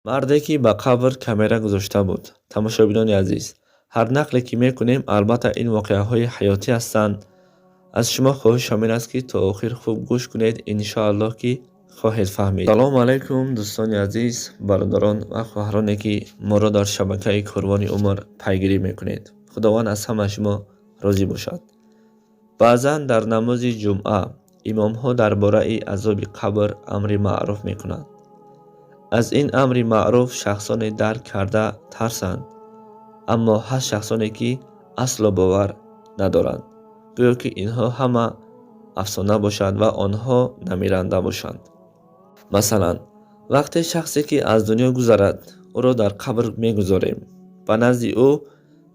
Марде, ки ба қабр камера гузошта буд. Тамошобинони азиз, ҳар нақле ки мекунем, албатта, ин воқеаҳои ҳаётӣ ҳастанд. Аз шумо хоҳиш ҳамин аст, ки то охир хуб гӯш кунед, иншоаллоҳ, ки хоҳед фаҳмид. Салому алайкум, дӯстони азиз, бародарон ва хоҳароне, ки моро дар шабакаи Корвони умр пайгирӣ мекунед. Худованд аз ҳама шумо розӣ бошад. Баъзан дар намози ҷумъа имомҳо дар бораи азоби қабр амри маъруф мекунанд. Аз ин амри маъруф шахсоне дарк карда тарсанд, аммо ҳаст шахсоне, ки асло бовар надоранд, гӯё ки инҳо ҳама афсона бошад ва онҳо намиранда бошанд. Масалан, вақте шахсе, ки аз дунё гузарад, ӯро дар қабр мегузорем, ба назди ӯ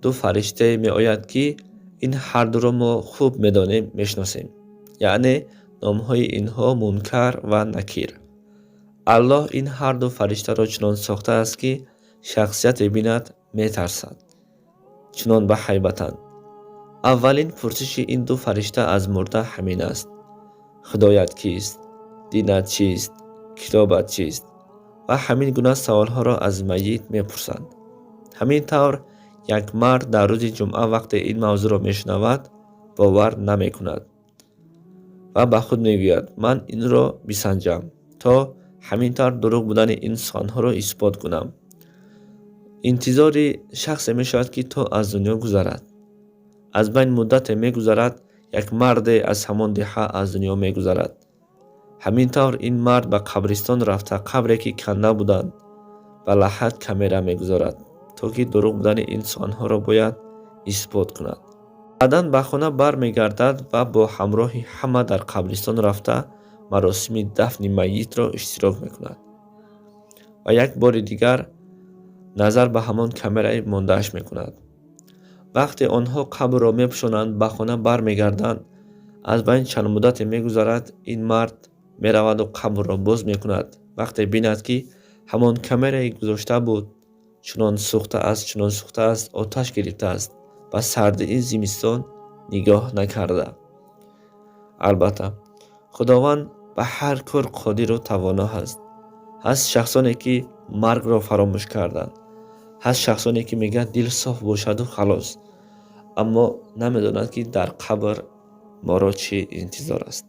ду фариштае меояд, ки ин ҳардуро мо хуб медонем, мешиносем, яъне номҳои инҳо Мункар ва Накир. Аллоҳ ин ҳарду фариштаро чунон сохтааст, ки шахсияте бинад, метарсад, чунон ба ҳайбатанд. Аввалин пурсиши ин ду фаришта аз мурда ҳамин аст: «Худоят кист? Динат чист? Китобат чист?» Ва ҳамин гуна саволҳоро аз майит мепурсанд. Ҳамин тавр, як мард дар рӯзи ҷумъа вақте ин мавзӯъро мешунавад, бовар намекунад ва ба худ мегӯяд: «Ман инро бисанҷам, то ҳамин тавр дурӯғ будани ин суханҳоро исбот кунам». Интизори шахсе мешавад, ки то аз дунё гузарад. Аз байн муддате мегузарад, як марде аз ҳамон деҳа аз дунё мегузарад. Ҳамин тавр, ин мард ба қабристон рафта, қабре ки канда буданд, ба лаҳад камера мегузорад, то ки дурӯғ будани ин суханҳоро бояд исбот кунад. Баъдан ба хона бармегардад ва бо ҳамроҳи ҳама дар қабристон рафта, маросими дафни майитро иштирок мекунад ва як бори дигар назар ба ҳамон камераи мондааш мекунад. Вақте онҳо қабрро мепӯшонанд, ба хона бармегарданд, аз байн чанд муддате мегузарад, ин мард мераваду қабрро боз мекунад. Вақте бинад, ки ҳамон камерае гузошта буд, чунон сӯхта аст, чунон сӯхта аст, оташ гирифтааст, ба сардии зимистон нигоҳ накарда. Албатта, Худованд ба ҳар кор қодиру тавоно ҳаст. Ҳаст шахсоне, ки маргро фаромӯш карданд, ҳаст шахсоне, ки мегӯянд, дил соф бошаду халос, аммо намедонанд, ки дар қабр моро чӣ интизор аст.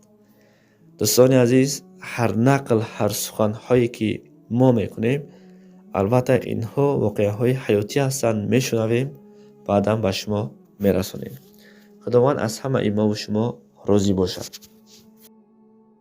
Дӯстони азиз, ҳар нақл, ҳар суханҳое, ки мо мекунем, албатта, инҳо воқеаҳои ҳаётӣ ҳастанд. Мешунавем, баъдан ба шумо мерасонем. Худованд аз ҳамаи мову шумо розӣ бошад.